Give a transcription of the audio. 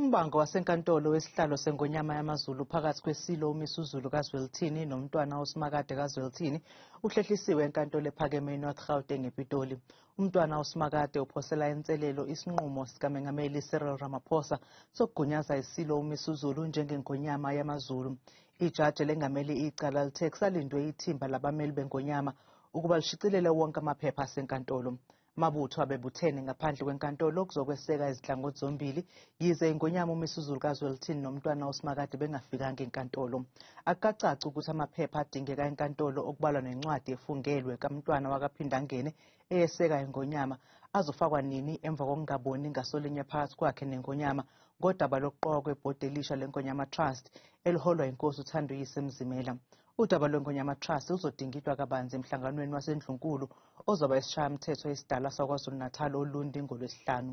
Umbango wasenkantolo wesihlalo seNgonyama yamaZulu phakathi kweSilo uMisuzulu kaZwelithini noMntwana uSimakade kaZwelithini uhlehlisiwe enkantolo ephakeme eNorth Gauteng ePitoli. UMntwana uSimakade uphosela inselelo isinqumo sikaMengameli Cyril Ramaphosa sokugunyaza iSilo uMisuzulu njengeNgonyama yamaZulu. Ijaji elengamele icala lithe kusalindwe ithimba labameli beNgonyama ukuba lishicilele wonke amaphepha asenkantolo. Amabutho abebuthene ngaphandle kwenkantolo kuzokweseka izinhlangothi zombili, yize iNgonyama uMisuzulu kaZwelithini noMntwana uSimakade bengafikanga enkantolo. Akukacaci ukuthi amaphepha adingeka enkantolo okubalwa nencwadi efungelwe kaMntwana wakaPhindangene eyeseka iNgonyama azofakwa nini emva kokungaboni ngasolinye phakathi kwakhe neNgonyama ngodaba lokuqokwa kwebhodi elisha leNgonyama Trust eliholwa inkosi uThanduyise Mzimela. Udaba lweNgonyama Trust luzodingidwa kabanzi emhlanganweni waseNdlunkulu ozoba esiShayamthetho esidala saKwaZulu-Natal oLundi ngoLwesihlanu.